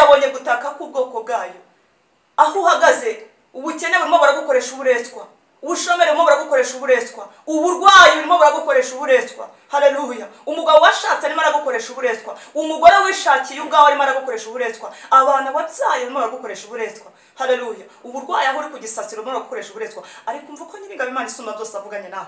yabonye gutaka k'ubwoko bwayo. Aho uhagaze ubukene burimo baragukoresha uburetwa, ubushomeri burimo baragukoresha uburetwa, uburwayi burimo baragukoresha uburetwa. Haleluya. Umugabo washatse arimo aragukoresha uburetwa, umugore wishakiye ubwawe arimo aragukoresha uburetwa, abana wabyaye barimo baragukoresha uburetwa. Haleluya. Uburwayi aho uri ku gisasiro burimo baragukoresha uburetwa, ariko umva ko Nyiringabo Imana isumba byose avuganye nawe.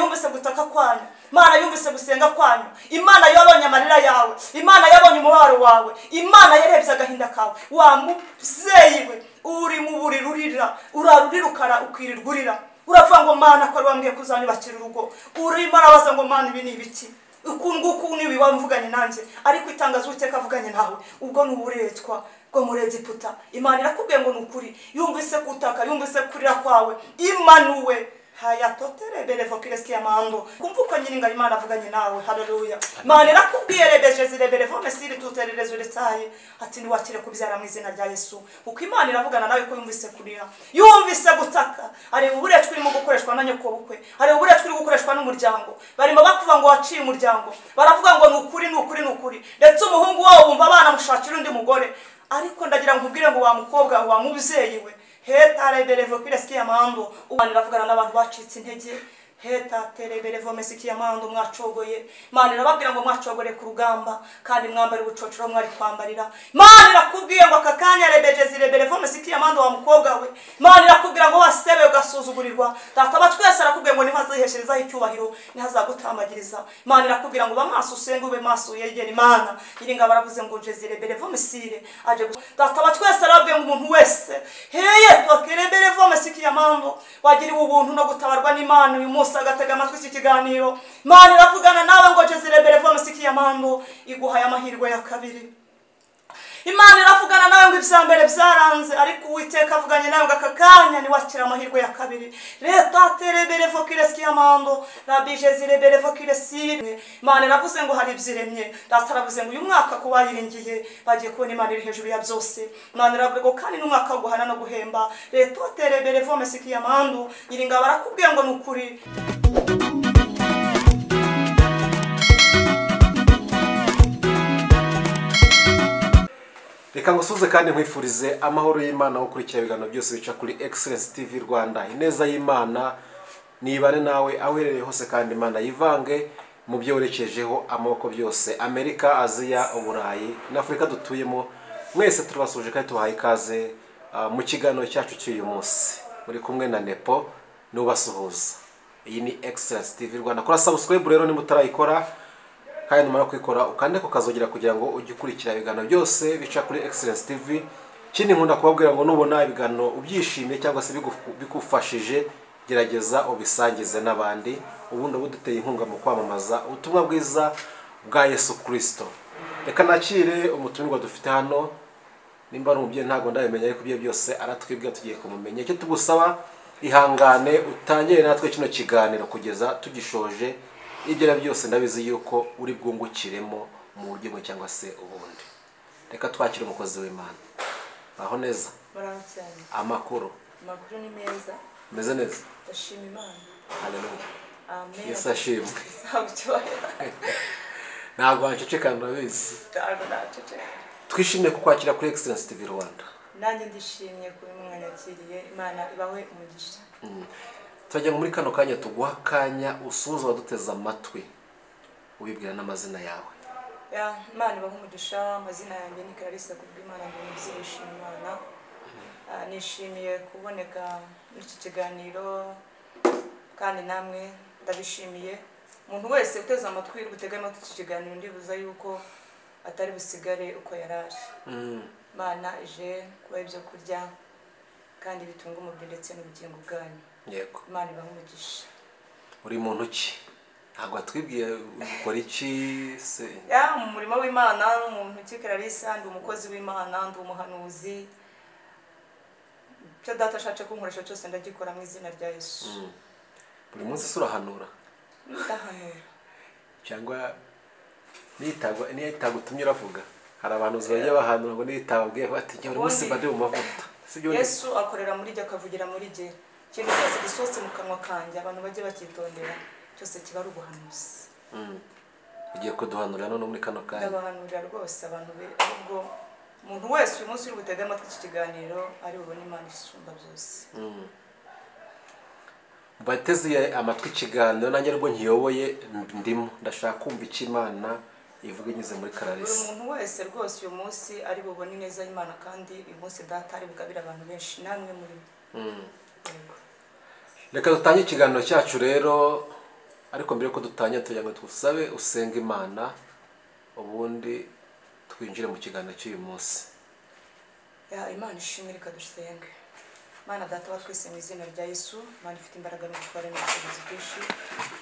Yumvise gutaka kwanyu, Imana yumvise gusenga kwanyu, Imana yabonye amarira yawe, Imana yabonye umubabaro wawe, Imana yarebye agahinda kawe. Wa mubyeyi we uri mu buriri urira, urarurira ukara ukirirwa urira, uravuga ngo Mana ko ari wambwiye kuzanyubakira urugo, urimo arabaza ngo Mana ibi ni ibiki, ukunguku nibi wamvuganye nanjye, ariko itangazo Uwiteka avuganye nawe ubwo ni uburetwa bwo muri Egiputa. Imana irakubwiye ngo ni ukuri, yumvise gutaka, yumvise kurira kwawe, imanuwe haya totere berevo kireski amando. Kumva uko Nyiringabo Imana avuganye nawe. Haleluya. Imana irakubwiye rebeje zireberevo mesiri tuterereze uretaye ati niwakire kubyara mu izina rya Yesu. Kuko Imana iravugana nawe ko yumvise kurira, yumvise gutaka, areba uburetwa urimo gukoreshwa na nyokobukwe, areba uburetwa uri gukoreshwa n'umuryango. Barimo bakuvuga ngo waciye umuryango, baravuga ngo ni ukuri ni ukuri ni ukuri, ndetse umuhungu wawe wumva abana mushakira undi mugore. Ariko ndagira ngo nkubwire ngo wa mukobwa wa mubyeyi we, heta reberevo kireski amando. Imana iravugana n'abantu bacitse intege. Heta tereberevo mesiki amando, mwacogoye. Imana irababwira ngo mwacogore ku rugamba kandi mwambare ubucocero mwari kwambarira. Imana irakubwiye ngo aka kanya rebeje zireberevo mesiki amando wa mukobwa we. Imana irakubwira ngo wasebe ugasuzugurirwa. Data wa twese arakubwiye ngo niho azihesherezaho icyubahiro, niho azagutamagiriza. Imana irakubwira ngo bamaso usenge ube maso yegera Imana. Iringa baravuze ngo nje zireberevo mesire aje. Data wa twese arabwiye ngo umuntu wese heye tokereberevo mesiki amando wagiriwe ubuntu no gutabarwa n'Imana uyu munsi agatega amatwi iki kiganiro. Imana iravugana nawe ngo jezireberevo mesiki amando iguhaye amahirwe ya kabiri. Imana iravugana nawe ngo ibya mbere byaranze, ariko Uwiteka avuganye nawe ngo aka kanya niwakira amahirwe ya kabiri. Leta tereberevo kireski amando rabije zireberevo kiresire. Imana iravuze ngo hari ibyiremye. Data aravuze ngo uyu mwaka kubayiringiye bagiye kubona Imana iri hejuru ya byose. Imana iravuga ngo kandi n'umwaka wo guhana no guhemba. Leta tereberevo mesiki amando Nyiringabo barakubwiye ngo ni ukuri. Reka ngusuze kandi nkwifurize amahoro y'Imana ukurikira ibiganiro byose bica kuri Excellence TV Rwanda. Ineza y'Imana nibane nawe aho uherereye hose kandi Imana yivange mu byo werekejeho amaboko byose, Amerika, Aziya, Uburayi na Afurika dutuyemo. Mwese turabasuje kandi tubahaye ikaze mu kiganiro cyacu cy'uyu munsi. Muri kumwe na Nepo n'ubasuhuza. Iyi ni Excellence TV Rwanda. Kora subscribe rero niba utarayikora, kandi numara kwikora ukande ko kazogera kugira ngo ujye ukurikira ibiganiro byose bica kuri Excellence TV. Ikindi nkunda kubabwira ngo nubona ibiganiro ubyishimiye cyangwa se bigufashije, gerageza ubisangize n'abandi, ubundi buduteye inkunga mu kwamamaza ubutumwa bwiza bwa Yesu Kristo. Reka nakire umutumirwa dufite hano. Nimba ari umubyeyi ntago ndabimenya, ariko ibyo byose aratwibwira tugiye kumumenya. Icyo tugusaba, ihangane utangire natwe kino kiganiro kugeza tugishoje. Ibyo byose ndabizi yuko uri bwungukiremo mu buryo bumwe cyangwa se ubundi. Reka twakire umukozi w'Imana. Aho neza. Amakuru. Amakuru ni meza. Meze neza. Ndashima Imana. Haleluya. Amen. Yesu ashimwe. Ntabwo wanceceka ndabizi. Ntabwo naceceka. Twishimiye kukwakira kuri Excellence TV Rwanda. Nanjye ndishimye kuba mwanyakiriye. Imana ibahe umugisha. Turajya muri kano kanya tuguha akanya usuhuza waduteze amatwi ubibwira n'amazina yawe. Ya Imana ibahe umugisha. Amazina yanjye ni Clarisse Kubwimana, ndi umubyeyi ushima Imana. Nishimiye kuboneka muri iki kiganiro kandi namwe ndabishimiye. Umuntu wese uteze amatwi gutega amatwi iki kiganiro ndibuza yuko atari busigare uko yaraje. Imana ije kuba ibyo kurya kandi bitunga umubiri ndetse n'ubugingo bwanyu. Yego. Imana ibahe umugisha. Uri muntu ki? Ntabwo atwibwiye ukora iki se? Ya mu murimo w'Imana n'umuntu ki Clarisse, ndi umukozi w'Imana, ndi umuhanuzi. Icyo data ashatse kunkoresha cyose ndagikora mu izina rya Yesu. Buri munsi urahanura? Ndahanura. Cyangwa nitagutumye uravuga? Hari abantu bajya bahanura ngo nitababwiye bati njye buri munsi mba ndi mu mavuta. Yesu akorera muri jye akavugira muri jye. Ikintu cyose gisohotse mu kanwa kanjye abantu bajye bakitondera, cyose kiba ari ubuhanuzi. Ugiye kuduhanurira none muri kano kanya? Ndabahanurira rwose abantu be, ahubwo umuntu Umuntu wese uyu munsi uri butege amatwi iki kiganiro ari bubone Imana isumba byose. Bateze amatwi ikiganiro, nanjye rwo nkiyoboye ndimo ndashaka kumva icyo Imana ivuga inyuze muri Buri Clarisse. muntu wese rwose uyu munsi ari bubone ineza y'Imana, kandi uyu munsi Data ari bugabire abantu benshi, namwe muri mwe. Reka dutange ikiganiro cyacu rero, ariko mbere yuko dutangira tugira ngo tugusabe usenge Imana, ubundi twinjire mu kiganiro cy'uyu munsi. Ya, Imana ishimwe, reka dusenge. Mana Data wa twese, mu izina rya Yesu, Mana ifite imbaraga n'ubutware n'ubushobozi bwinshi,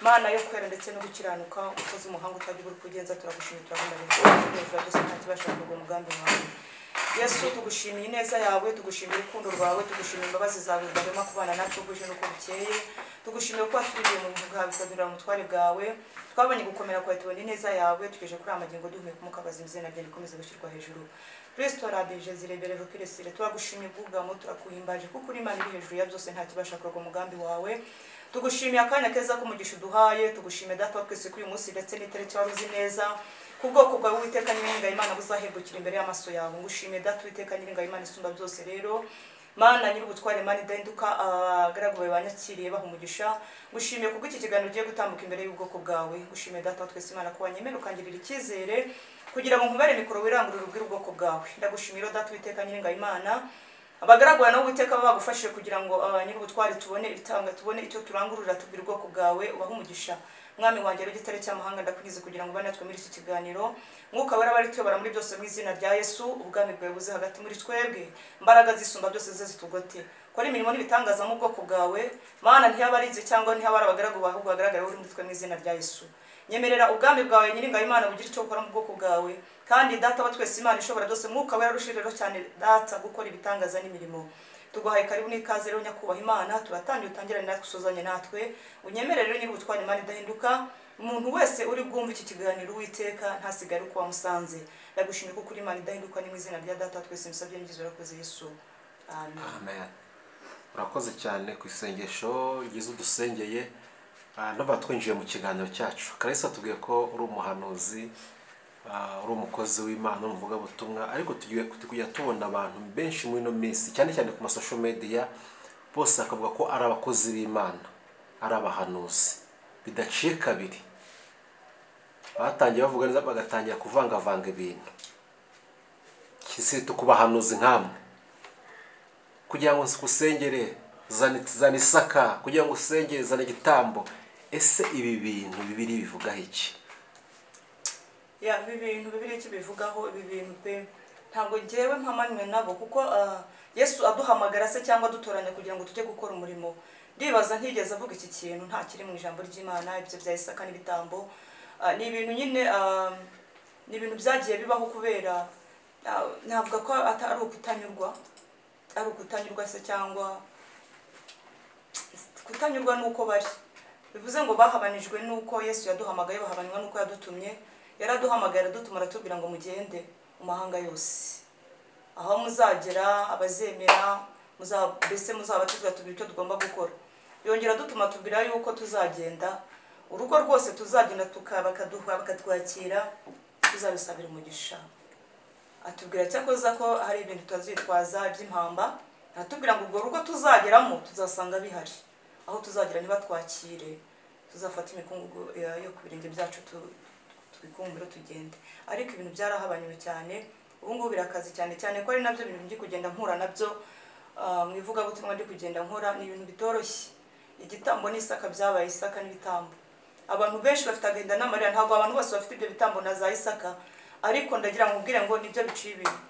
Mana yo kwera ndetse no gukiranuka, ukoze umuhanga utagira uri kugenza, turagushimira, turagunda hejuru ya byose, nta kibasha kurwa umugambi wawe. Yesu, tugushimiye ineza yawe, tugushimiye urukundo rwawe, tugushimiye imbabazi zawe zidahwema kubana natwe bwije n'uko bukeye. Tugushimiye ko waturiye mu buntu bwawe, ukadurira mu butware bwawe. Twabonye gukomera kwawe, tubona ineza yawe, tugeje kuri aya magingo duhumeka umwuka w'abazima. Izina ryawe rikomeze gushyirwa hejuru. Kristo radeje zirebere kiresire, turagushimiye ubwugamo, turakuhimbaje kuko uri Imana iri hejuru ya byose, nta kibasha kurwa umugambi wawe. Tugushimiye akanya keza k'umugisha uduhaye. Tugushimiye Data wa twese ko uyu munsi ndetse n'itariki wari uzi neza ku bwoko bwawe, Uwiteka Nyiringa Imana, buzahembukira imbere y'amaso yawe. Ngushimiye Data, Uwiteka Nyiringa Imana isumba byose. Rero Mana nyir'ubutware, Mana idahinduka, abagaragu bawe banyakiriye baha umugisha. Ngushimiye kubwo iki kiganiro ugiye gutambuka imbere y'ubwoko bwawe. Ngushimiye Data wa twese Imana ko wanyemera ukangirira icyizere kugira ngo nkubere mikoro wirangurure ubwire ubwoko bwawe. Ndagushimira Data, Uwiteka Nyiringa Imana, abagaragu bawe nabo Uwiteka baba bagufashije kugira ngo nyir'ubutware tubone ibitanga, tubone icyo turangurura tubwire ubwoko bwawe. Ubahe umugisha, Mwami wanjye. Rero igitare cy'amahanga, ndakugize kugira ngo ubane natwe muri iki kiganiro. Mwuka Wera bari tuyobora muri byose mu izina rya Yesu. Ubwami bwawe buze hagati muri twebwe, imbaraga zisumba byose zize zitugote, kora imirimo n'ibitangaza mu bwoko bwawe. Mana, ntiyaba ari inzu cyangwa ntiyaba ari abagaragu bawe, ahubwo hagaragara uri muri twe mu izina rya Yesu. Nyemerera ubwami bwawe Nyiringa Imana bugira icyo bukora mu bwoko bwawe, kandi Data wa twese Imana ishobora byose, Mwuka Wera arushijeho cyane Data gukora ibitangaza n'imirimo. Tuguhaye karibu n'ikaze rero, nyakubahwa Imana. Turatangiye, utangirane natwe, usozanye natwe. Unyemerere rero nyir'ubutware Imana idahinduka, umuntu wese uri bwumve iki kiganiro, Uwiteka, ntasigare uko wamusanze. Ndagushimiye kuko uri Imana idahinduka. Ni mu izina rya Data wa twese musabye n'ibyiza, urakoze Yesu, amen. Amen. Urakoze cyane ku isengesho ryiza udusengeye. Ndumva twinjiye mu kiganiro cyacu. Clarisse atubwiye ko uri umuhanuzi, uri umukozi w'Imana, umuvugabutumwa, ariko tugiye kujya tubona abantu benshi muri ino minsi, cyane cyane ku ma social media, bose bakavuga ko ari abakozi b'Imana, ari abahanuzi. Bidaciye kabiri batangiye bavuga neza, bagatangira kuvangavanga ibintu. Kisitu ku bahanuzi nkamwe, kugira ngo usengere zana isaka, kugira ngo usengere zana igitambo. Ese ibi bintu Bibiliya bivugaho iki? Ya, ibi bintu Bibiliya icyo bivugaho, ibi bintu pe, ntabwo ngewe mpamanywe nabo, kuko Yesu aduhamagara se cyangwa adutoranya kugira ngo tujye gukora umurimo, ndibaza ntigeze avuga iki kintu. Nta kiri mu ijambo ry'Imana ibyo bya isaka n'ibitambo. Ni ibintu nyine, ni ibintu byagiye bibaho kubera, navuga ko atari ukutanyurwa, ari ukutanyurwa se cyangwa kutanyurwa n'uko bari. Bivuze ngo bahabanijwe n'uko Yesu yaduhamagaye, bahabanwa n'uko yadutumye. Yaraduhamagaye, aradutuma, aratubwira ngo mugende mu mahanga yose, aho muzagera abazemera mbese muzabatizwa, tubwira icyo tugomba gukora. Yongera adutuma, tubwira yuko tuzagenda, urugo rwose tuzagenda bakaduha, bakatwakira, tuzabisabira umugisha. Atubwira cyakoza ko hari ibintu tutazitwaza by'impamba. Atubwira ngo urwo rugo tuzageramo tuzasanga bihari, aho tuzagera ntibatwakire tuzafata imikungugu yo ku birenge byacu twikumbure tugende. Ariko ibintu byarahabanywe cyane ubu ngubu, birakaze cyane cyane ko ari nabyo bintu ndi kugenda mpura nabyo mu ivugabutumwa ndi kugenda nkora. Ni ibintu bitoroshye. Igitambo n'isaka byabaye isaka n'ibitambo. Abantu benshi bafite agahinda n'amarira. Ntabwo abantu bose bafite ibyo bitambo na za isaka, ariko ndagira ngo ubwire ngo nibyo biciye ibintu.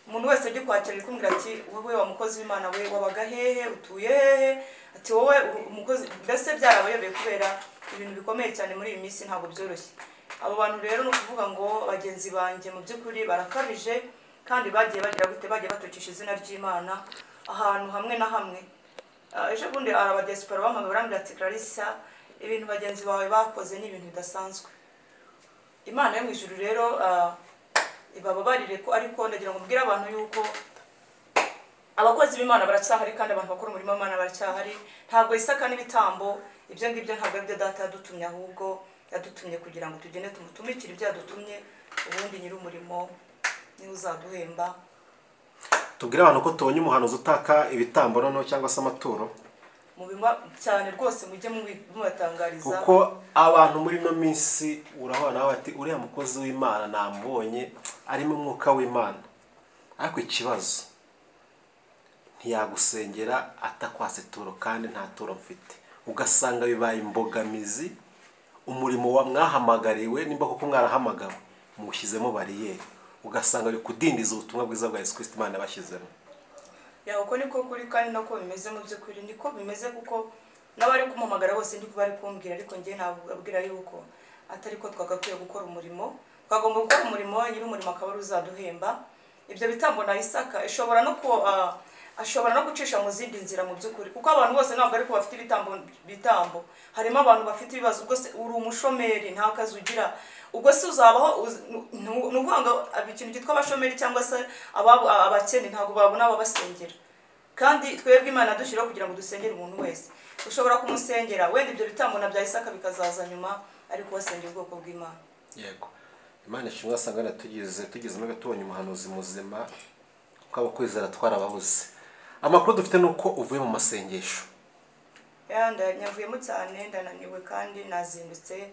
Umuntu wese ujya kwakira ari kumbwira ati: "Wowe wa mukozi w'Imana we, wabaga hehe? Utuye hehe?" Ati: "Wowe uri umukozi." Mbese byarabayobeye kubera ibintu bikomeye cyane muri iyi minsi, ntabwo byoroshye. Abo bantu rero, ni ukuvuga ngo bagenzi banjye mu by'ukuri barakabije, kandi bagiye bagira gute, bagiye batukisha izina ry'Imana ahantu hamwe na hamwe. Ejo bundi abadiyasipora bampamagaye barambwira ati: "Clarissa, ibintu bagenzi bawe bakoze ni ibintu bidasanzwe." Imana yo mu ijuru rero ibababarire ko, ariko ndagira ngo mbwire abantu yuko abakozi b'Imana baracyahari, kandi abantu bakora umurimo w'Imana baracyahari. Ntabwo isaka n'ibitambo, ibyo ngibyo ntabwo aribyo Data yadutumye, ahubwo yadutumye kugira ngo tugende tumutumikire ibyo yadutumye, ubundi nyir'umurimo niwe uzaduhemba. Tubwire abantu ko tubonye umuhanuzi utaka ibitambo noneho cyangwa se amaturo. Mubima cyane rwose, mujye mubatangariza. Kuko abantu muri ino minsi urahora nawe ati uriya mukozi w'Imana namubonye arimo umwuka w'Imana, ariko ikibazo ntiyagusengera atakwatse ituro kandi nta turo mfite, ugasanga bibaye imbogamizi. Umurimo wa mwahamagariwe, nimba koko mwarahamagawe, mushyizemo bariyeri, ugasanga biri kudindiza ubutumwa bwiza bwa Yesu Kristo Imana yabashyizemo. Ya, uko niko kuri kandi nako bimeze mu by'ukuri, niko bimeze kuko n'abari kumpamagara bose ndiko bari kumbwira, ariko njye nababwira yuko atari ko twagakwiye gukora umurimo. Twagomba gukora umurimo, nyiri umurimo akaba ari uzaduhemba. Ibyo bitambo na Isaka ishobora no ku ashobora no gucisha mu zindi nzira mu by'ukuri, kuko abantu bose ntabwo ariko bafite ibitambo. Harimo abantu bafite ibibazo, ubwo se uri umushomeri nta kazi ugira, ubwo se uzabaho nuvuga ikintu cyitwa abashomeri cyangwa se abakene ntabwo babona ababasengera. Kandi twebwe Imana dushyiraho kugira ngo dusengere umuntu wese. Ushobora kumusengera wenda ibyo bitambo na bya Isaka bikazaza nyuma, ariko wasengera ubwoko bw'Imana. Yego, Imana ishimwe, asanga tugeze muri tubonye umuhanuzi muzima, kuko abakwizera twarababuze. Amakuru dufite nuko uvuye mu masengesho. Nyavuyemo cyane, ndananiwe kandi nazindutse,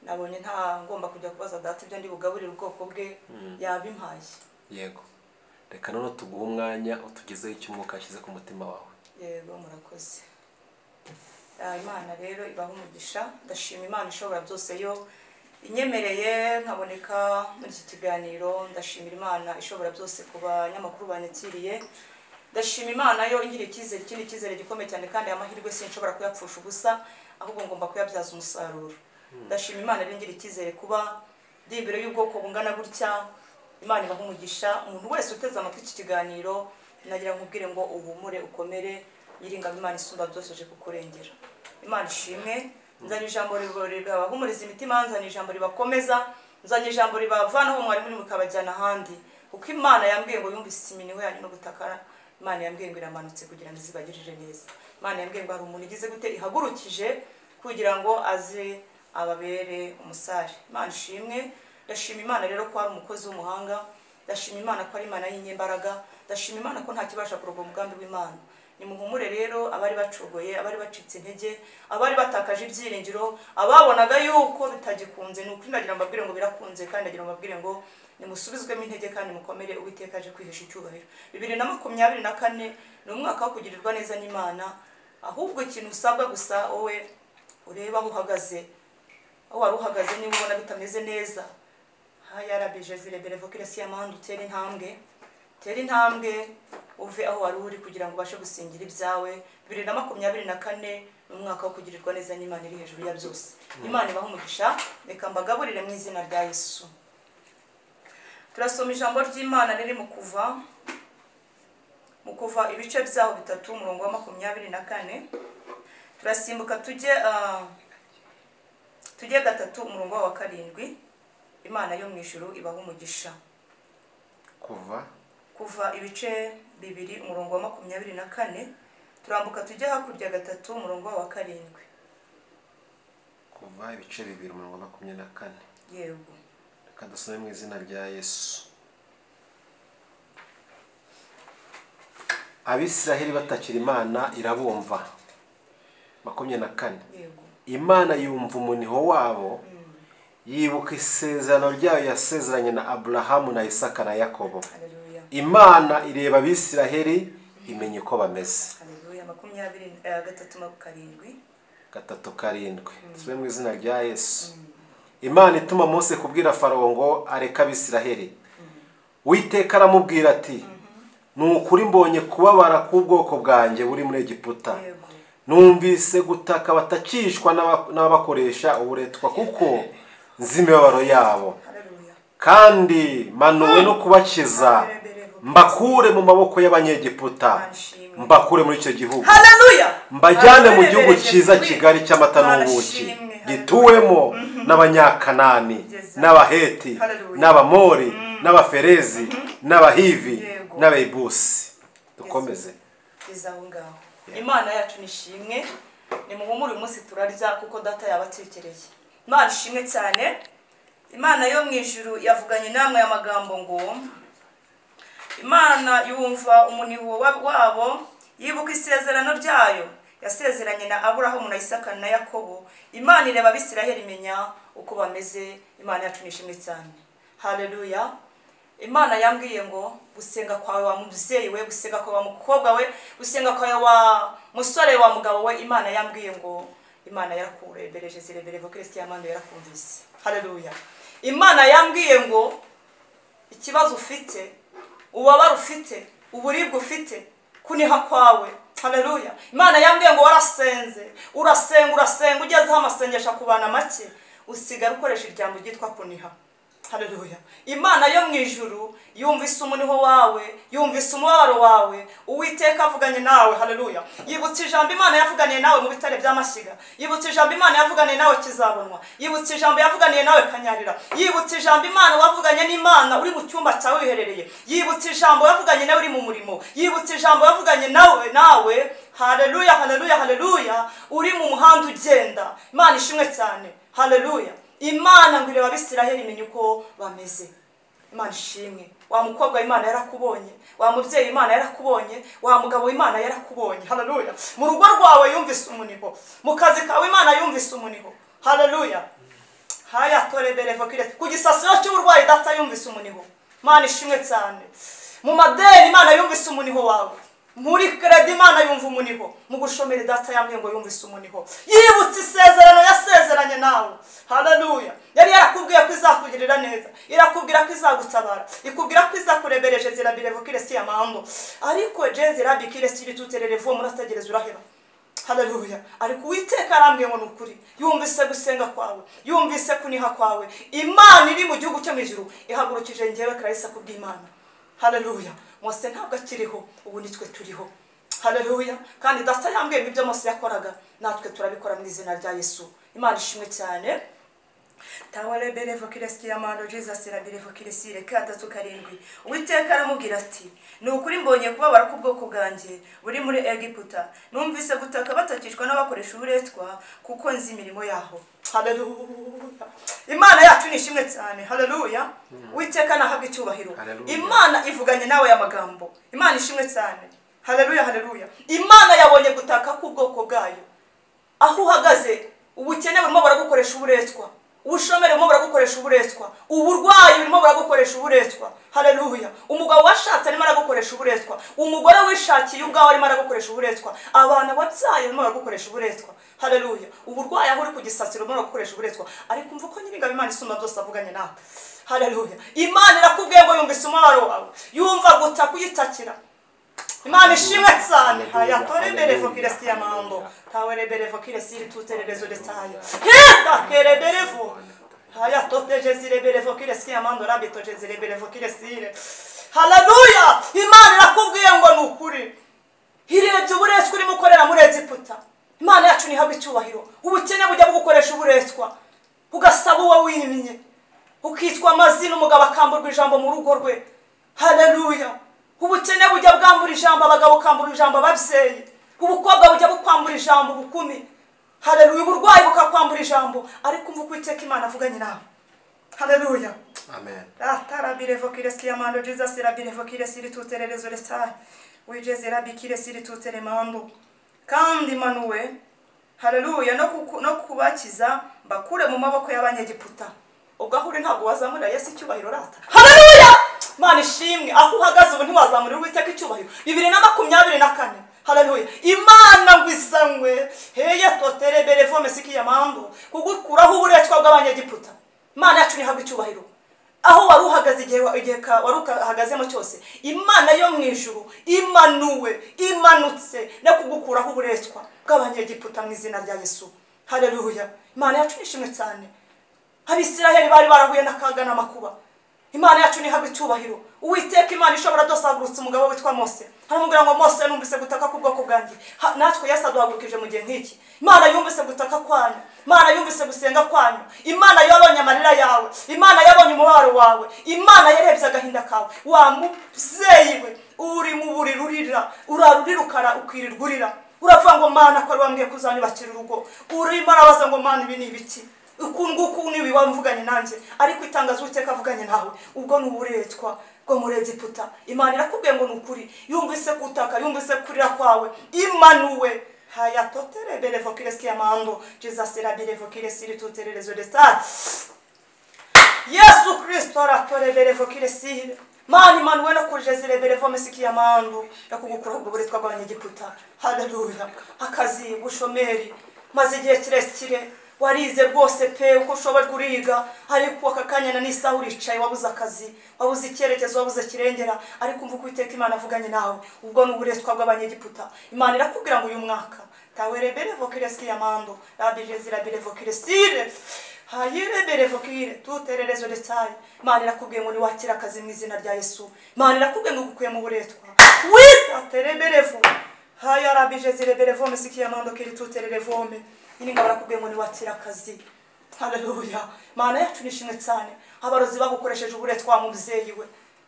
nabonye nta ngomba kujya kubaza data ibyo ndi bugaburire ubwoko bwe, yabimpaye. Yego, reka none tuguhe umwanya utugezeho icyo umwuka yashyize ku mutima wawe. Yego, murakoze. Imana rero ibaha umugisha. Ndashima Imana ishobora byose yo inyemereye nkaboneka muri iki kiganiro. Ndashimira Imana ishobora byose ku banyamakuru banyakiriye. Ndashima Imana yo ingira icyizere, ikindi cyizere gikomeye cyane, kandi amahirwe sinshobora kuyapfusha ubusa, ahubwo ngomba kuyabyaza umusaruro. Ndashima Imana rero ingira icyizere kuba ndi imbere y'ubwoko bungana gutya. Imana ibaha umugisha. Umuntu wese uteze amatwi iki kiganiro, nagira nkubwire ngo uhumure, ukomere, Nyiringabo Imana isumba byose aje kukurengera. Imana ishimwe. Nzanye ijambo ribahumuriza imitima, nzanye ijambo ribakomeza, nzanye ijambo ribavanaho mwari muri mukabajyana ahandi, kuko Imana yambwiye ngo yumvise iminiho yanyu no gutakara. Imana yambwiye ngo iramanutse kugira ngo izibagirire neza. Imana yambwiye ngo hari umuntu igize gute ihagurukije kugira ngo aze ababere umusare. Imana ishimwe. Ndashima Imana rero ko ari umukozi w'umuhanga. Ndashima Imana ko ari Imana y'inyembaraga. Ndashima Imana ko nta kibasha kuroga umugambi w'Imana. Nimuhumure rero abari bacogoye, abari bacitse intege, abari batakaje ibyiringiro, ababonaga yuko bitagikunze, ni ukuri ndagira mbabwire ngo birakunze, kandi ndagira mbabwire ngo nimusubizwemo intege kandi mukomere, Uwiteka aje kwihesha icyubahiro. 2024 ni umwaka wo kugirirwa neza n'Imana. Ahubwo ikintu usabwa gusa wowe ureba aho uhagaze, aho wari uhagaze niba ubona bitameze neza, utere intambwe, tera intambwe uve aho wari uri kugira ngo ubashe gusingira ibyawe. 2024 ni umwaka wo kugirirwa neza n'Imana iri hejuru ya byose. Imana ibahe umugisha. Reka mbagaburire mu izina rya Yesu. Turasoma ijambo ry'Imana riri mu kuva ibice byaho 3 umurongo wa 24. Turasimbuka tujye 3 umurongo wa 7. Imana yo mu ijuru ibahe umugisha. Kuva ibice 2 umurongo wa 24, turambuka tujye hakurya 3 umurongo wa 7. Kuva ibice 2 umurongo wa 24. Yego, reka dusome mu izina rya Yesu. Abisiraheli batakira Imana irabumva. 24. Yego, Imana yumva umuniho wabo, yibuka isezerano ryayo yasezeranye na Aburahamu na Isaka na Yakobo. Imana ireba Abisiraheli imenya uko bameze. Haleluya. 23:7. 3:7. Tusome mu izina rya Yesu. Imana ituma Mose kubwira Farawo ngo areke Abisiraheli. Uwiteka aramubwira ati ni ukuri mbonye kubabara k'ubwoko bwanjye buri muri Egiputa, numvise gutaka batakishwa n'abakoresha uburetwa, kuko nzi imibabaro yabo, kandi manuwe no kubakiza, mbakure mu maboko y'Abanyegiputa, mbakure muri icyo gihugu, mbajyane mu gihugu cyiza kigari cy'amata n'ubuki, gituwemo n'Abanyakanani, n'Abaheti, n'Abamori, n'Abaferezi, n'Abahivi, n'Abayebusi. Dukomeze. Imana yacu nishimwe. Nimuhumure uyu munsi turarya kuko data yabatekereye. Imana ishimwe cyane. Imana yo mu ijuru yavuganye namwe amagambo ngo Imana yumva umuniho wabo, yibuka isezerano ryayo yasezeranye na Aburahamu na Isaka na Yakobo. Imana ireba Abisiraheli imenya uko bameze. Imana yacu nishimwe cyane. Haleluya. Imana yambwiye ngo gusenga kwawe wa mubyeyi we, gusenga kwawe wa mukobwa we, gusenga kwawe wa musore wa mugabo we, Imana yambwiye ngo Imana yarakurebereje zireberevo Kristo yamando yarakumvise. Haleluya. Imana yambwiye ngo ikibazo ufite, ubabaro ufite, uburibwe ufite, kuniha kwawe. Haleluya. Imana yambwiye ngo warasenze, urasenga, urasenga, ugezeho amasengesho akubana make, usigara ukoresha ijambo ryitwa kuniha. Haleluya. Imana yo mu ijuru yumvise umuniho wawe, yumvise umubabaro wawe. Uwiteka avuganye nawe. Haleluya. Yibutse ijambo Imana yavuganiye nawe mu bitare by'amashyiga. Yibutse ijambo Imana yavuganiye nawe kizabonwa. Yibutse ijambo yavuganiye nawe Kanyarira. Yibutse ijambo Imana wavuganye n'Imana uri mu cyumba cyawe wiherereye. Yibutse ijambo yavuganye nawe uri mu murimo. Yibutse ijambo yavuganye nawe. Haleluya, haleluya, haleluya. Uri mu muhanda ugenda. Imana ishimwe cyane. Haleluya. Imana ngo ireba Abisiraheli imenye uko bameze. Imana ishimwe. Wa mukobwa Imana yarakubonye, wa mubyeyi Imana yarakubonye, wa mugabo Imana yarakubonye. Haleluya. Mu rugo rwawe yumvise umuniho, mu kazi kawe Imana yumvise umuniho. Haleluya. Haya torebere vokire. Ku gisasiro cy'uburwayi data yumvise umuniho. Imana ishimwe cyane. Mu madeni Imana yumvise umuniho wawe. Muri kredi Imana yumva umuniho. Mu gushomera data yambwiye ngo yumvise umuniho. Yibutse isezerano yasezeranye nawe. Haleluya. Yari yarakubwiye ko izakugirira neza, irakubwira ko izagutabara, ikubwira ko izakurebereje zirabirevokire si amando. Ariko jezirabikire si bitutererevo murategereza uraheba. Haleluya. Ariko Uwiteka arambwiye ngo nukuri yumvise gusenga kwawe, yumvise kuniha kwawe. Imana iri mu gihugu cyo mu ijuru ihagurukije njyewe Christ kubw'Imana. Haleluya. Mose ntabwo akiriho, ubu nitwe turiho. Haleluya. Kandi data yambwiye ibyo Mose yakoraga, natwe turabikora mu izina rya Yesu. Imana ishimwe cyane. Tawareberevo kireski amando Jesus rabirevo kiresire 3:7. Uwiteka aramubwira ati ni ukuri mbonye kubabara k'ubwoko bwanjye buri muri Egiputa, numvise gutaka batakishwa n'abakoresha uburetwa, kuko nzi imirimo yaho. Haleluya. Imana yacu ni ishimwe cyane. Haleluya. Uwiteka nahabwe icyubahiro. Imana ivuganye nawe ya magambo. Imana ishimwe cyane. Haleluya, haleluya. Imana yabonye gutaka k'ubwoko bwayo. Aho uhagaze ubukene burimo baragukoresha uburetwa, ubushomeri burimo buragukoresha uburetwa, uburwayi burimo buragukoresha uburetwa. Haleluya. Umugabo washatse arimo aragukoresha uburetwa, umugore wishakiye ubwawe arimo aragukoresha uburetwa, abana wabyaye barimo baragukoresha uburetwa. Haleluya. Uburwayi aho uri ku gisasiro burimo buragukoresha uburetwa, ariko umva ko Nyiringabo Imana isumba byose avuganye nawe. Haleluya. Imana irakubwiye ngo yumvise umubabaro wawe, yumva gutaka uyitakira. Imana ishimwe cyane. Haya toreberevo kiresi amando. Tawereberevo kiresi tutererezo detaye. Heda kereberevo. Haya totejezireberevo kiresi amando rabito jezireberevo kiresi. Haleluya. Imana irakubwiye ngo nukuri. Hirebye uburetwa urimo ukorera muri Egiputa. Imana yacu nihabwe icyubahiro. Ubukene bujya bugukoresha uburetwa, ugasaba uwo wimye, ukitwa amazina, umugabo akamburwa ijambo mu rugo rwe. Haleluya. Ubukene bujya bwambura ijambo abagabo, kambura ijambo ababyeyi. Ubukobwa bujya bukwambura ijambo ubukumi. Haleluya. Uburwayi bukakwambura ijambo, ariko umva Uwiteka Imana avuganye nawe. Haleluya. Amen. Atarabirevo kiresi amando Jesus rabirevo kiresi ritutererezo retaye. Wijeze rabikiresi rituteremando. Kandi manuwe. Haleluya. No kubakiza mbakure mu maboko y'abanyegiputa. Ubwo aho uri ntabwo wazamurira Yesu icyubahiro rata. Haleluya. Imana ishimwe. Aho uhagaze ubu ntiwazamurira Uwiteka icyubahiro. 2024. Haleluya. Imana ngo izanywe heye totereberevo mesiki yamando kugukuraho uburetwa bw'abanyegiputa. Imana yacu nihabwe icyubahiro. Aho wari uhagaze igihe wari uhagazemo cyose, Imana yo mu ijuru imanuwe, imanutse no kugukuraho uburetwa bw'abanyegiputa mu izina rya Yesu. Haleluya. Imana yacu nishimwe cyane. Abisiraheli bari barahuye n'akaga n'amakuba. Imana yacu nihabwe icyubahiro. Uwiteka Imana ishobora byose ahagurutse umugabo witwa Mose, aramubwira ngo Mose numvise gutaka k'ubwoko bwanjye. Natwe Yesu aduhagurukije mu gihe nk'iki. Imana yumvise gutaka kwanyu, Imana yumvise gusenga kwanyu, Imana yabonye amarira yawe, Imana yabonye umubabaro wawe, Imana yarebye agahinda kawe. Wa mubyeyi we uri mu buriri urira, urarurira ukara ukirirwa urira, uravuga ngo Mana ko ari wambwiye kuzanyubakira urugo, urimo arabaza ngo Mana ibi ni ibiki, uku nguku nibi wamvuganye nanjye, ariko itangazo Uwiteka avuganye nawe, ubwo ni uburetwa bwo muri Egiputa. Imana irakubwiye ngo nukuri, yumvise kutaka, yumvise kurira kwawe, imanuwe haya totere berevokireski amando Jesus era berevokiresiri tutererezo de Yesu Kristo aratore berevokiresiri. Mani manuwe no kujezire berevomesiki amando yakugukura ubwo buretwa bw'Abanyegiputa. Haleluya. Akazi, bushomeri, maze igihe kirekire warize rwose pe uko ushobora kuriga, ariko akakanya na n'isaha uricaye wabuze akazi, wabuze icyerekezo, wabuze kirengera, ariko umva Uwiteka Imana avuganye nawe. Ubwo n'uburetwa bw'Abanyegiputa. Imana irakubwira ngo uyu mwaka tawereberevokireski amando rabijezira berevokiresire hayireberevokire tutererezo detaye. Imana irakubwiye ngo niwakira akazi mu izina rya Yesu. Imana irakubwiye ngo ugukuye mu buretwa. Witatereberevo haya rabijezireberevome sikiyamando kiri tutererevome. Ininga barakubwiye ngo niwakira akazi. Haleluya. Mana yacu nishimwe cyane. Abarozi bagukoresheje uburetwa mubyeyi we,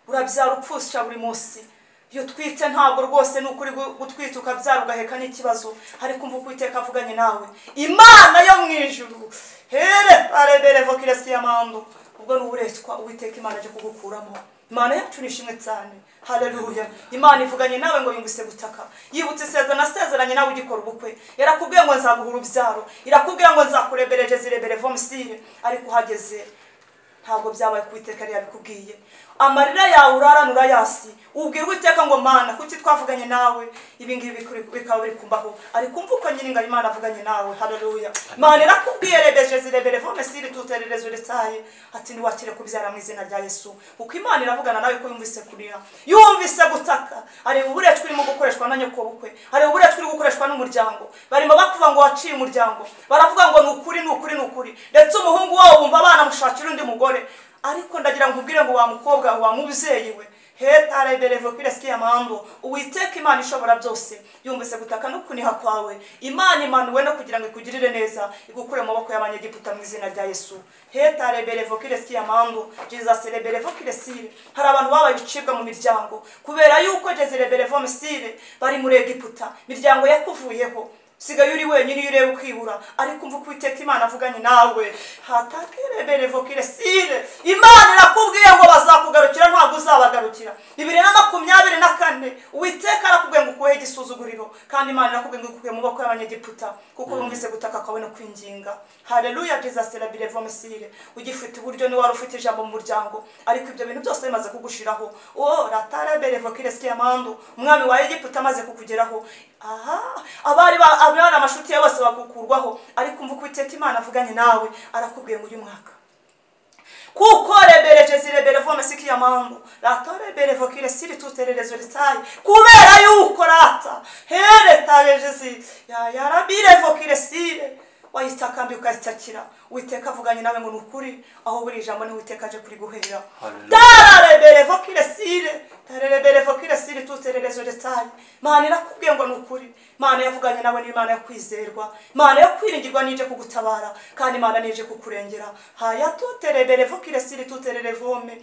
urabyara upfusha buri munsi. Iyo twite ntabwo rwose nukuri gutwita ukabyara ugaheka n'ikibazo, ariko umva Uwiteka avuganye nawe. Imana yo mu ijuru here areberevokireski amando. Ubwo n'uburetwa Uwiteka Imana aje kugukuramo. Imana yacu nishimwe cyane. Haleluya. Imana ivuganye nawe ngo yumvise gutaka, yibutse isezerano asezeranye nawe ugikora ubukwe. Yarakubwiye ngo nzaguha urubyaro, irakubwiye ngo nzakurebereje zireberevomsire, ariko uhageze ntabwo byabaye ku Uwiteka yari yabikubwiye. Amarira yawe uraranura yasi, ubwira Uwiteka ngo Mana kuki twavuganye nawe ibi ngibi bikaba biri kumbaho, ariko umva uko nyine Imana avuganye nawe. Haleluya. Imana irakubwiye rebeje zireberevomsire tutererezo retaye, ati niwakire kubyara mu izina rya Yesu. Kuko Imana iravugana nawe ko yumvise kurira, yumvise gutaka, areba uburetwa urimo gukoreshwa na nyokobukwe, areba uburetwa uri gukoreshwa n'umuryango. Barimo bakuvuga ngo waciye umuryango, baravuga ngo nukuri nukuri nukuri, ndetse umuhungu wawe wumva abana mushakira undi mugore. Ariko ndagira ngo nkubwire ngo wa mukobwa wa mubyeyi we hetareberevokireski amando, Uwiteka Imana ishobora byose yumvise gutaka no kuniha kwawe. Imana imanuwe no kugira ngo ikugirire neza, igukure mu maboko y'Abanyegiputa mu izina rya Yesu. Hetareberevokireski amando Jesus reberevokiresire. Hari abantu babaye ibicibwa mu miryango kubera yuko jezireberevomsire bari muri Egiputa, miryango yakuvuyeho, sigaye uri wenyine iyo ureba ukibura, ariko umva Uwiteka Imana avuganye nawe. Hatakereberevokiresire. Imana irakubwiye ngo bazakugarukira ntabwo uzabagarukira. 2024 Uwiteka arakubwiye ngo ukuhe igisuzuguriro, kandi Imana irakubwiye ngo ikuye mu maboko y'Abanyegiputa, kuko yumvise gutaka kwawe no kwinginga. Haleluya. Jesus reberevomsire. Ugifite uburyo ni wari ufite ijambo mu muryango, ariko ibyo bintu byose bimaze kugushiraho. Oh ratareberevokireski amando, umwami wa Egiputa amaze kukugeraho. Aha abari abana amashuti yawe bose bakukurwaho, ariko umva Uwiteka Imana avuganye nawe, arakubwiye ngo uyu mwaka kuko rebereje zireberevomesiki amando ratoreberevokire tutererezo ritaye, kubera yuko rata heretaye ya yarabirevokiresire wayitakambi ukayitakira. Uwiteka avuganye nawe ngo nukuri, aho buri ijambo ni Uwiteka aje kuri guhera. Tarareberevokiresire tarereberevokiresire tutererezo ritaye. Imana irakubwiye ngo nukuri, Imana yavuganye nawe ni Imana yo kwizerwa, Imana yo kwiringirwa, nije kugutabara kandi Imana nije kukurengera. Haya tutereberevokiresire tutererevome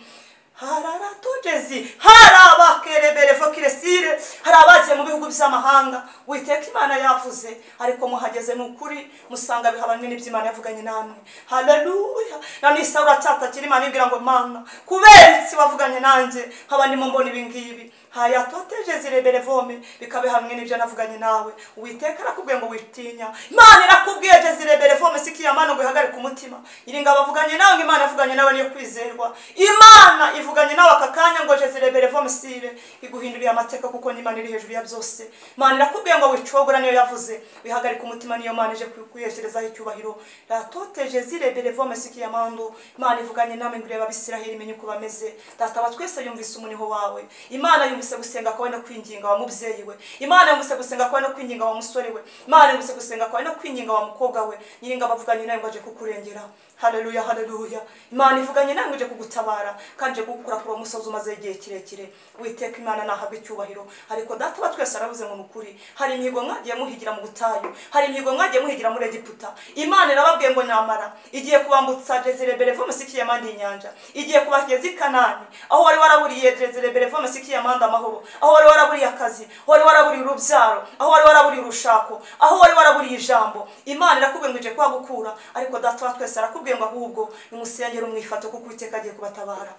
hararatujezi harabakereberevokiresire. Hari abagiye mu bihugu by'amahanga, Uwiteka Imana yavuze, ariko muhageze nukuri musanga bihabanye n'ibyo Imana yavuganye namwe. Haleluya. Na nisa uracyatakira Imana ibwira ngo Mana kubera iki wavuganye nanjye nkaba ndimo mbona ibi ngibi? Haya toteje zireberevome bikabe hamwe n'ibyo navuganye nawe. Uwiteka arakubwiye ngo witinya. Imana irakubwiye jezireberevome sikiyamana ngo ihagarike umutima. Iringa bavuganye nawe ngo Imana yavuganye nawe niyo kwizerwa. Imana ivuganye nawe akakanya ngo jezireberevomsire iguhinduriye amateka, kuko ni Imana iri hejuru ya byose. Imana irakubwiye ngo wicogora niyo yavuze, wihagarike umutima niyo Imana ije kuyesherezaho icyubahiro. Ratoteje zireberevome sikiyamando. Imana ivuganye nawe ngo urebe Abisiraheli imenye uko bameze. Data wa twese yumvise umuniho wawe. Imana yumvise gusenga kwawe no kwinginga wa mubyeyi we. Imana yumvise gusenga kwawe no kwinginga wa musore we. Imana yumvise gusenga kwawe no kwinginga wa mukobwa we. Nyiringa bavuganye nawe ngo aje kukurengera. Haleluya, haleluya. Imana ivuganye nawe ngo ije kugutabara kandi ije kugukura kuri uwo musozi umaze igihe kirekire. Uwiteka Imana nahabwe icyubahiro. Ariko data wa twese aravuze ngo nukuri, hari imihigo mwagiye muhigira mu butayu, hari imihigo mwagiye muhigira muri Egiputa. Imana irababwiye ngo nyamara igiye kubambutsa jezireberevomesiki yamandi inyanja, igiye kubageza i Kanani, aho wari waraburiye jezireberevomesiki yamandi amahoro, aho wari waraburiye akazi, aho wari waraburiye urubyaro, aho wari waraburiye urushako, aho wari waraburiye ijambo. Imana irakubwiye ngo ije kuhagukura, ariko data wa twese arakubwiye ngo ahubwo nimusengere umwifato kuko Uwiteka agiye kubatabara.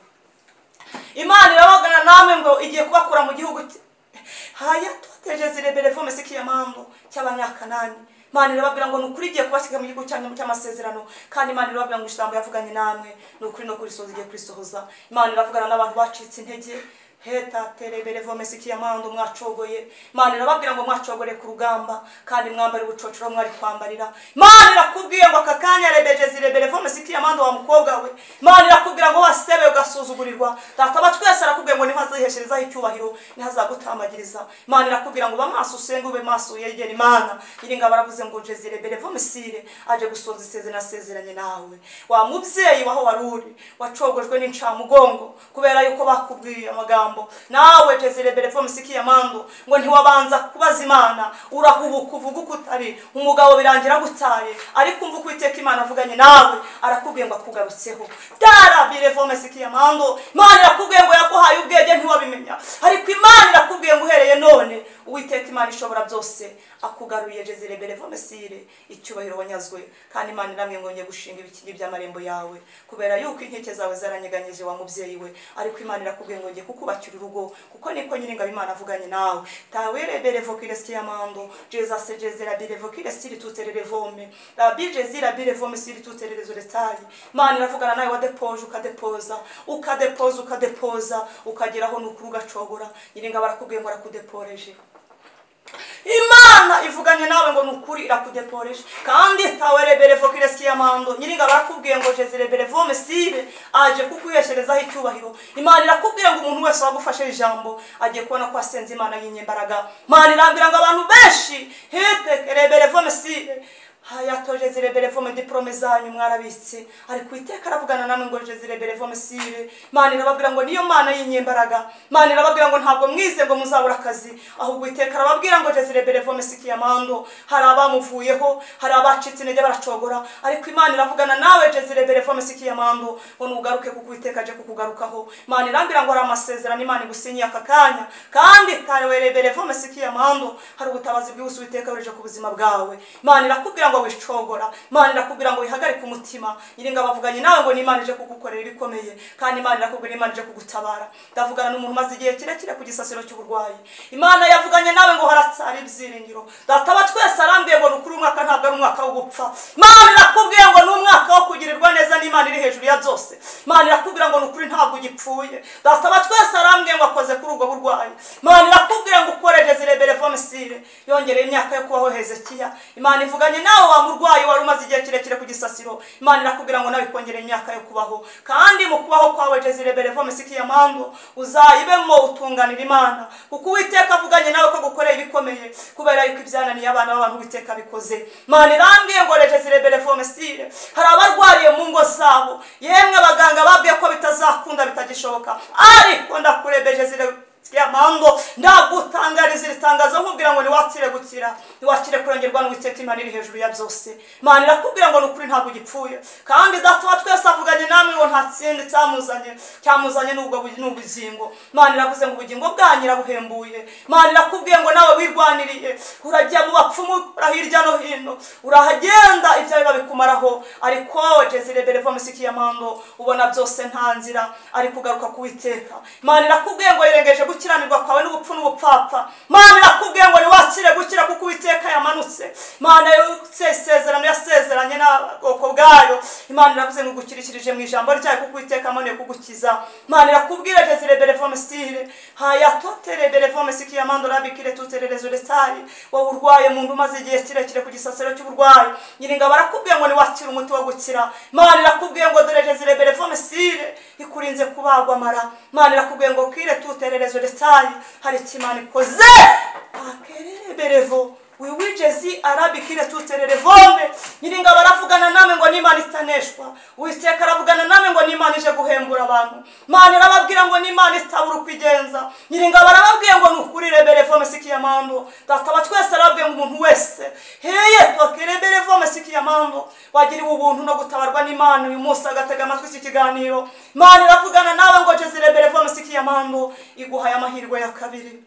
Imana irabagana namwe ngo igiye kubakura mu gihugu haya toteje zireberevome sikiyamando cy'abanyakanani. Imana irababwira ngo nukuri igiye kubashyira mu gihugu cyanyu cy'amasezerano, kandi Imana irababwira ngo ijambo yavuganye namwe nukuri no kurisohoza igiye kurisohoza. Imana iravugana n'abantu bacitse intege, heta tereberevome sikiyamando mwacogoye. Imana irababwira ngo mwacogore ku rugamba kandi mwambare ubucocero mwari kwambarira. Imana irakubwiye ngo aka kanya rebeje zireberevome sikiyamando wa mukobwa we. Imana irakubwira ngo wasebe ugasuzugurirwa. Data wa twese arakubwiye ngo niho azihesherezaho icyubahiro, niho azagutamagiriza. Imana irakubwira ngo bamaso usenge ube maso yegera Imana. Iringa baravuze ngo nje zireberevome sire aje gusoza isezerano asezeranye nawe. Wa mubyeyi waho waruri wacogojwe n'incamugongo kubera yuko bakubwiye amagambo, nawe jezireberevome sikiyamando ngo ntiwabanza kubaza Imana, urahubuka uvuga uko utari, umugabo birangira gutaye, ariko umva uko Uwiteka Imana avuganye nawe arakubwiye ngo akugarutseho. Tarabirevome sikiyamando, Imana irakubwiye ngo yaguhaye ubwenge ntiwabimenya, ariko Imana irakubwiye ngo uhereye none Uwiteka Imana ishobora byose akugaruye jezireberevome sire icyubahiro wanyazwe. Kandi Imana iramwe ngo ngiye gushinga ibikingi by'amarembo yawe kubera yuko inkike zawe zaranyeganyije wa mubyeyi we, ariko Imana irakubwiye ngo ngiye kukubakira urugo kuko niko nyiringabo Imana avuganye nawe. Tawereberevo kiresiyamando Jesus jezerabirevo kiresiri tutererevome la jezirabirevome siri tutererezo retali. Imana iravugana nawe wadepoje ukadepoza ukadepoza ukadepoza ukageraho nukuri ugacogora. Nyiringabo arakubwiye ngo arakudeporeje. Imana ivuganye nawe ngo nukuri irakudeporeje. Kandi tawereberevo kiresiyamando nyiringabo arakubwiye ngo jezireberevome sire aje kukuhesherezaho icyubahiro. Imana irakubwiye ngo umuntu wese wagufashe ijambo agiye kubona ko asenze Imana y'inyembaraga. Imana irambwira ngo abantu benshi hete reberevome sire hayatoje zireberevome diplome zanyu mwarabitse, ariko Uwiteka aravugana namwe ngo jezireberevome sire. Imana irababwira ngo niyo Mana y'inyembaraga. Imana irababwira ngo ntabwo mwize ngo muzabura akazi, ahubwo Uwiteka arababwira ngo jezireberevome sikiyamando. Hari abamuvuyeho, hari abacitse intege baracogora, ariko Imana iravugana nawe jezireberevome sikiyamando ngo nugaruke kuko Uwiteka aje kukugarukaho. Imana irambwira ngo hari amasezerano Imana igusinyiye aka kanya, kandi tawereberevome sikiyamando hari ubutabazi bwihuse Uwiteka yohereje ku buzima bwawe. Imana irakubwira ngo wicogora, Imana irakubwira ngo wihagarike umutima. Nyiringa bavuganye nawe ngo ni Imana ije kugukorera ibikomeye, kandi Imana irakubwira Imana ije kugutabara. Ndavugana n'umuntu umaze igihe kirekire ku gisasiro cy'uburwayi. Imana yavuganye nawe ngo haratsari ibyiringiro. Data wa twese arambwiye ngo nukuri umwaka ntabwo ari umwaka wo gupfa. Imana irakubwiye ngo ni umwaka wo kugirirwa neza n'Imana iri hejuru ya byose. Imana irakubwira ngo nukuri ntabwo ugipfuye. Data wa twese arambwiye ngo akoze kuri ubwo burwayi. Imana irakubwira ngo ukoreje zireberevome sire yongereye imyaka yo kubaho Hezekiya. Imana ivuganye nawe wa murwayi wari umaze igihe kirekire ku gisasiro. Imana irakubwira ngo nawe ikongere imyaka yo kubaho, kandi mu kubaho kwawe jezireberevome sikiyamando uzayibemo utunganira Imana, kuko Uwiteka avuganye nawe ko gukorera ibikomeye kubera yuko ibyananiye abana b'abantu Uwiteka bikoze. Imana irambwiye ngo jezireberevome sire hari abarwariye mu ngo zabo, yemwe abaganga babwiye ko bitazakunda bitagishoboka, ariko ndakurebeje zire Mando ndagutangariza iritangazo nkubwira ngo niwakire gukira, niwakire kurengerwa n'Uwiteka Imana iri hejuru ya byose. Imana irakubwira ngo nukuri ntabwo ugipfuye, kandi Data wa twese avuganye namwe ngo nta kindi cyamuzanye n'ubwo n'ubugingo. Imana iravuze ngo ubugingo bwanyu irabuhembuye. Imana irakubwiye ngo nawe wirwaniriye, urajya mu bapfumu hirya no hino, urahagenda ibyo biba bikumaraho, ariko jezireberevome sikiyamando ubona byose nta nzira, ari kugaruka ku Uwiteka. Imana irakubwiye ngo yirengeje gukiranirwa kwawe n'ubupfu n'ubupfapfa. Imana irakubwiye ngo niwakire gukira kuko Uwiteka yamanutse. Imana yasezerano yasezeranye n'ubwoko bwayo. Imana iravuze ngo gukirikirije mu ijambo ryayo kuko Uwiteka amanuye kugukiza. Imana irakubwira jezireberevome sire haya totereberevome sikiyamando rabikire tutererezo retari. Wowe urwaye mu ndu umaze igihe kirekire ku gisasiro cy'uburwayi, nyiringabo arakubwiye ngo niwakire umuti wo gukira. Imana irakubwiye ngo dore jezireberevome sire ikurinze kubagwa amara. Imana irakubwiye ngo kire tutererezo retari hari ikimana ikoze akereberevo wiwijezi arabikire tutererevome. Nyiringabo aravugana namwe ngo n'Imana itaneshwa. Uwiteka aravugana namwe ngo n'Imana ije guhembura abantu. Imana irababwira ngo n'Imana itabura ukwigenza. Nyiringabo arababwiye ngo nukuri reberevome sikiyamando. Data wa twese arababwiye ngo umuntu wese heye tokereberevome sikiyamando wagiriwe ubuntu no gutabarwa n'Imana uyu munsi agatega amatwi iki kiganiro. Imana iravugana nawe ngo jezireberevome sikiyamando iguhaye amahirwe ya kabiri.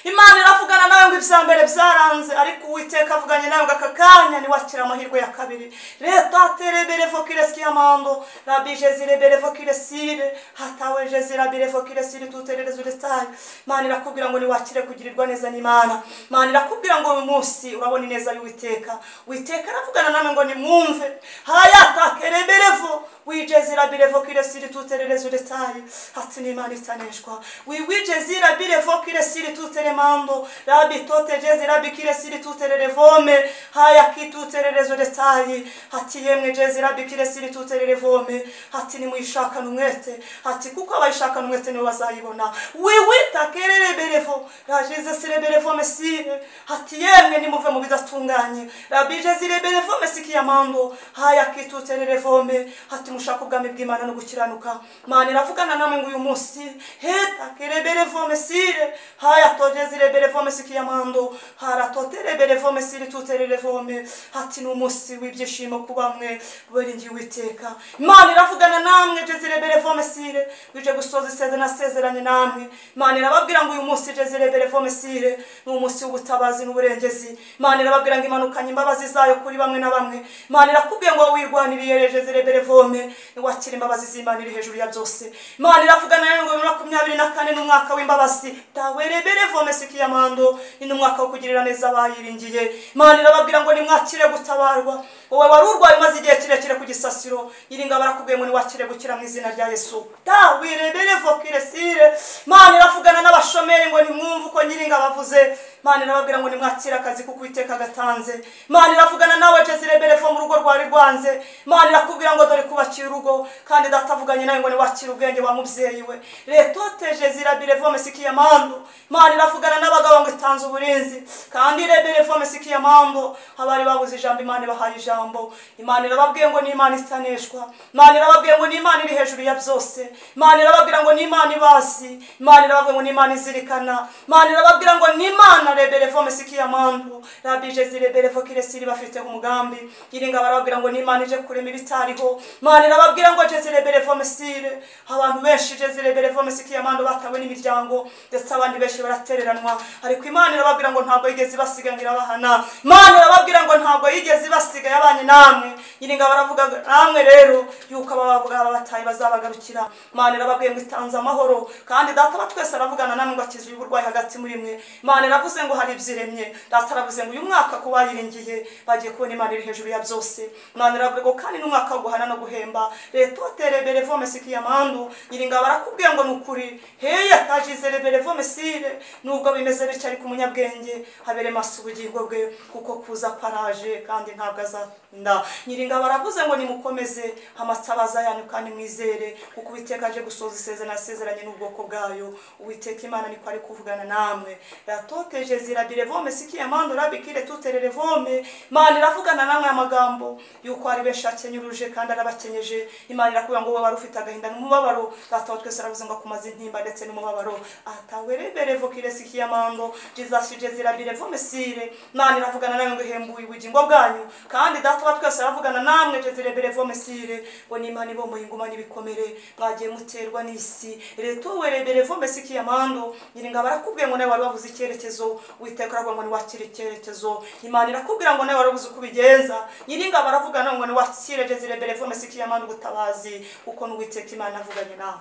Imana iravugana nawe ngo ibya mbere byaranze, ariko Uwiteka avuganye nawe ngo aka kanya niwakira amahirwe ya kabiri. Leta terebere vokireski amando rabije zirebere vokiresire hatawe jezirabire vokiresire tuterereze uretaye. Imana irakubwira ngo niwakire kugirirwa neza n'Imana. Imana irakubwira ngo uyu munsi urabona ineza y'Uwiteka. Uwiteka aravugana namwe ngo nimwumve. Hayata kereberevo wijezirabire vokiresire tuterereze uretaye. Ati ni Imana itaneshwa. Wijezirabire vokiresire tuteremando rabi tote jezirabi kiresire tutererevome haya kituterereze uretaye. Ati yemwe jezirabi kiresire tutererevome. Ati nimuyishakana umwete. Ati kuko abayishakana umwete nibo bazayibona. Wiwita kereberevo rajeze sireberevo mesire. Ati yemwe nimuve mu bidatunganye. Rabi jezireberevo mesikiyamando haya kitutererevome. Ati mushaka ubwami bw'Imana no gukiranuka. Imana iravugana namwe ngo uyu munsi heta kereberevo mesire haya tojezireberevo mesikiyamando haratotereberevo mesire tutererevome. Ati ni umunsi w'ibyishimo ku bamwe biringiye Uwiteka. Imana iravugana namwe jezireberevo mesire bije gusoza isezerano nasezeranye namwe. Imana irababwira ngo uyu munsi jezireberevo mesire ni umunsi w'ubutabazi n'uburengezi. Imana irababwira ngo imanukanye imbabazi zayo kuri bamwe na bamwe. Imana irakubwiye ngo wirwaniriye jezireberevome niwakira imbabazi z'Imana iri hejuru ya byose. Imana iravugana nawe ngo 2024 n'umwaka w'imbabazi tawereberevome sikiyamando ni n'umwaka wo kugirira neza abayiringiye. Imana irababwira ngo nimwakire gutabarwa. Wowe wari urwaye umaze igihe kirekire ku gisasiro, iringa barakubwiye ngo niwakire gukira mu izina rya Yesu. Tawireberevo kiresire. Imana iravugana n'abashomeri ngo nimwumve uko nyiringa bavuze. Imana irababwira ngo nimwakire akazi kuko Uwiteka gatanze. Imana iravugana nawe jezireberevo mu rugo rwari rwanze. Imana irakubwira ngo dore kubakira urugo, kandi datavuganye nawe ngo niwakire ubwenge wa mubyeyi we. Retote jezirabirevo mesikiyamando. Imana iravugana n'abagabo ngo itanze uburinzi, kandi reberevo mesikiyamando abari babuze ijambo Imana ibahaye ijambo. Imana irababwiye ngo ni Imana itaneshwa. Imana irababwiye ngo ni Imana iri hejuru ya byose. Imana irababwira ngo ni Imana ibasi. Imana irababwira ngo ni Imana izirikana. Imana irababwira ngo ni Imana reberevo mesikiyamando rabije zireberevo kiresiri bafite umugambi. Iringa barababwira ngo ni Imana ije kurema ibitariho. Imana irababwira ngo jezireberevo mesire. Abantu benshi jezireberevo mesikiyamando batawe n'imiryango, ndetse abandi benshi baratereranwa, ariko Imana irababwira ngo ntabwo yigeze ibasiga ngo irabahana. Imana irababwira ngo ntabwo yigeze ibasiga yabanye namwe. Iringa baravuga namwe rero yuko ababavuga abatayi bazabagarukira. Imana irababwiye ngo itanze amahoro, kandi data wa twese aravugana namwe ngo akijije uburwayi hagati muri mwe. Imana iravuze ngo hari ibyiremye. Data aravuze ngo uyu mwaka ku bayiringiye bagiye kubona Imana iri hejuru ya byose. Imana iravuga ngo kandi n'umwaka wo guhana no guhemba. Retotereberevo mesikiyamando. Iringa barakubwiye ngo nukuri heya tajizereberevo mesire. Nubwo bimeze bityo ariko umunyabwenge habere maso ubugingo bwe, kuko kuza kwaraje kandi ntabwo azatinda. Nyiringa baravuze ngo nimukomeze amatabaza yanyu kandi mwizere, kuko Uwiteka aje gusoza isezerano nasezeranye n'ubwoko bwayo. Uwiteka Imana niko ari kuvugana namwe. Ratoteje zirabirevo mesikiyamando rabikire tutererevome. Imana iravugana namwe amagambo yuko ari benshi akenyuruje kandi arabakenyeje. Imana irakubwira ngo wowe wari ufite agahinda n'umubabaro, data wa twese aravuze ngo akumaze intimba ndetse n'umubabaro. Atawereberevo kiresikiyamando Jesus jezirabirevo mesire. Imana iravugana namwe ngo ihembuye ubugingo bwanyu, kandi data wa twese aravugana namwe jezireberevo mesire ngo ni Imana ibomoye inguma n'ibikomere mwagiye muterwa n'isi. Retowereberevo mesikiyamando. Nyiringa barakubwiye ngo nawe wari wabuze icyerekezo, Uwiteka aravuga ngo niwakire icyerekezo. Imana irakubwira ngo nawe wari wabuze uko ubigenza. Nyiringa baravugana ngo niwakire jezireberevo mesikiyamando ubutabazi, kuko n'Uwiteka Imana avuganye nawe.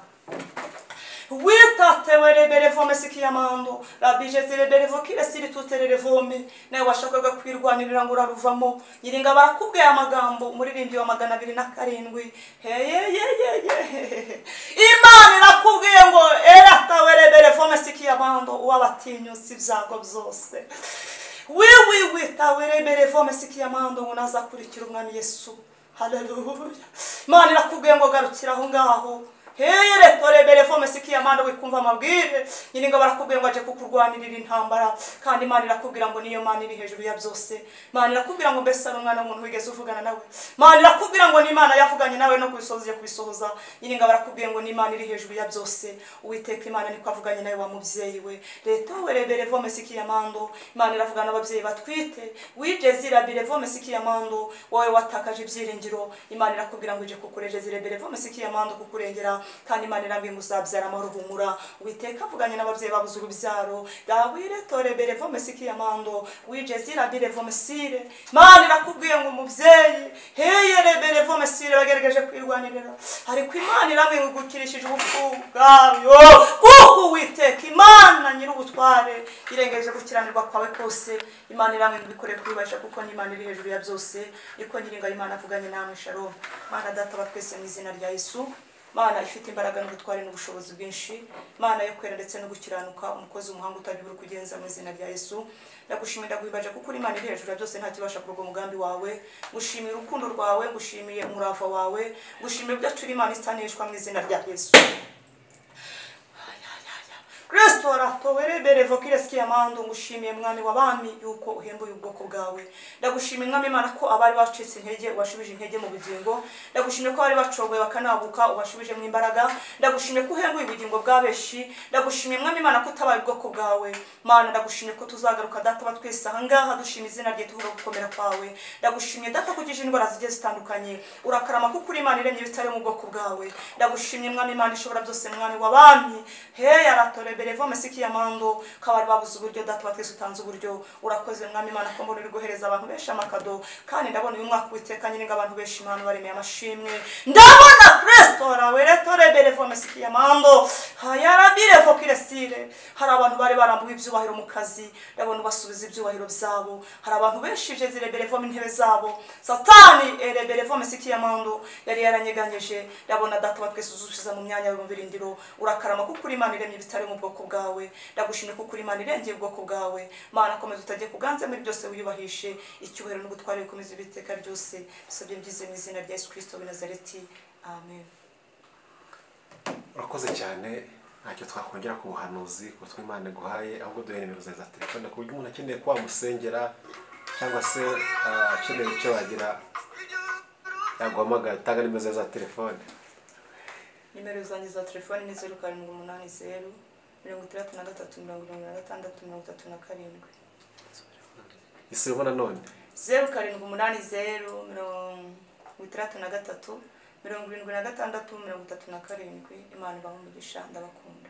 Witatewereberevo mesikiyamando rabije zireberevo kiresiri tutererevome. Nawe washakaga kwirwanirira ngo uraruvamo. Nyiringa barakubwiye amagambo umuririmbyi wa 207. Heyeyeyeye. Imana irakubwiye ngo eratawereberevo mesikiyamando uwabatinyutse ibyago byose. Witawereberevo mesikiyamando ngo nazakurikira umwami Yesu. Haleluya. Imana irakubwiye ngo garukira aho ngaho. Heyere toreberevo mesikiyamando wikumva amabwire. Nyiringa barakubwiye ngo aje kukurwanirira intambara, kandi Imana irakubwira ngo niyo Mana iri hejuru ya byose. Imana irakubwira ngo mbese ari umwana w'umuntu wigeze uvugana nawe. Imana irakubwira ngo ni Imana yavuganye nawe no kubisohoza ije kubisohoza. Nyiringa barakubwiye ngo ni Imana iri hejuru ya byose. Uwiteka Imana niko avuganye nawe wa mubyeyi we. Retowereberevo mesikiyamando. Imana iravugana n'ababyeyi batwite. Wijezirabirevo mesikiyamando wowe watakaje ibyiringiro. Imana irakubwira ngo ije kukurejezireberevo mesikiyamando kukurengera. Kandi Imana irambwiye ngo uzabyara amahoro, humura. Uwiteka avuganye n'ababyeyi babuze urubyaro. Dawire torebere vomesiki yamando wijezira bire vomesire. Imana irakubwiye ngo umubyeyi heyerebere vomesire bagerageje kwirwanirira, ariko Imana irambwiye ngo igukirishije ubupfu bwayo, kuko Uwiteka Imana nyir'ubutware irengeje gukiranirwa kwawe kose. Imana irambwiye ngo ibikore kwibasha, kuko ni Imana iri hejuru ya byose. Niko Nyiringa Imana avuganye namwe. Shalom. Mana Data wa twese mu izina rya Yesu, Mana ifite imbaraga n'ubutware n'ubushobozi bwinshi, Mana yo kwera ndetse no gukiranuka, umukozi umuhanga utabibura kugenza mu izina rya Yesu, ndagushimira ndaguhimbaje kuko uri Imana iri hejuru ya byose, nta kibasha kuroga umugambi wawe. Ngushimiye urukundo rwawe, ngushimiye umurava wawe, ngushimiye ibyo turi Imana itaneshwa mu izina rya Yesu. Kristo aratowerebere vokiresikia amando. Ngushimiye Mwami w'abami yuko uhembuye ubwoko bwawe. Ndagushimiye Mwami Imana ko abari bacitse intege ubashubije intege mu bugingo. Ndagushimiye ko abari bacogoye bakanabuka ubashubije mu imbaraga. Ndagushimiye ko uhembuye ubugingo bw'abeshi. Ndagushimiye Mwami Imana ko utabaye ubwoko bwawe. Mana ndagushimiye ko tuzagaruka Data wa twese ahangaha dushima izina rye tuvuga gukomera kwawe. Ndagushimiye Data ko ukije indwara zigiye zitandukanye, urakarama kuko uri Imana iremye ibitari mu bwoko bwawe. Ndagushimiye Mwami Imana ishobora byose, Mwami w'abami he yaratorebere vomesiki yamando kabari babuze uburyo Data wa twese utanze uburyo. Urakoze Mwami Imana ko mbona uri guhereza abantu benshi amakado, kandi ndabona uyu mwaka Uwiteka nyiringa abantu benshi Imana baremeye amashimwe. Ndabona Kristo raweretorebere vomesiki yamando hayarabire vokiresire. Hari abantu bari barambuwe ibyubahiro mu kazi, ndabona ubasubiza ibyubahiro byabo. Hari abantu benshi jezirebere vom intebe zabo Satani erebere vomesiki yamando yari yaranyeganyeje. Ndabona Data wa twese uzusubiza mu myanya mu birindiro. Urakarama kuko uri Imana iremye ibitari mu bwoko bwawe. Ndagushimye kuko uri Imana irengeye ubwoko bwawe. Mana komeza utajye kuganze muri byose, wiyubahishe icyubahiro n'ubutware bikomeze ibiteka byose. Bisabye byize mu izina rya Yesu Kristo w'i Nazareti, amen. Urakoze cyane, ntacyo twakongera ku buhanuzi ku Imana iguhaye, ahubwo duhe nimero zawe za telefone ku buryo umuntu akeneye ko wamusengera cyangwa se akeneye icyo wagira yaguhamagara. Tanga nimero zawe za telefone. Nimero zanjye za telefone ni 0780 63 76 37. Isubiremo nanone. 0780 63 76 37. Imana ibahe umugisha, ndabakunda.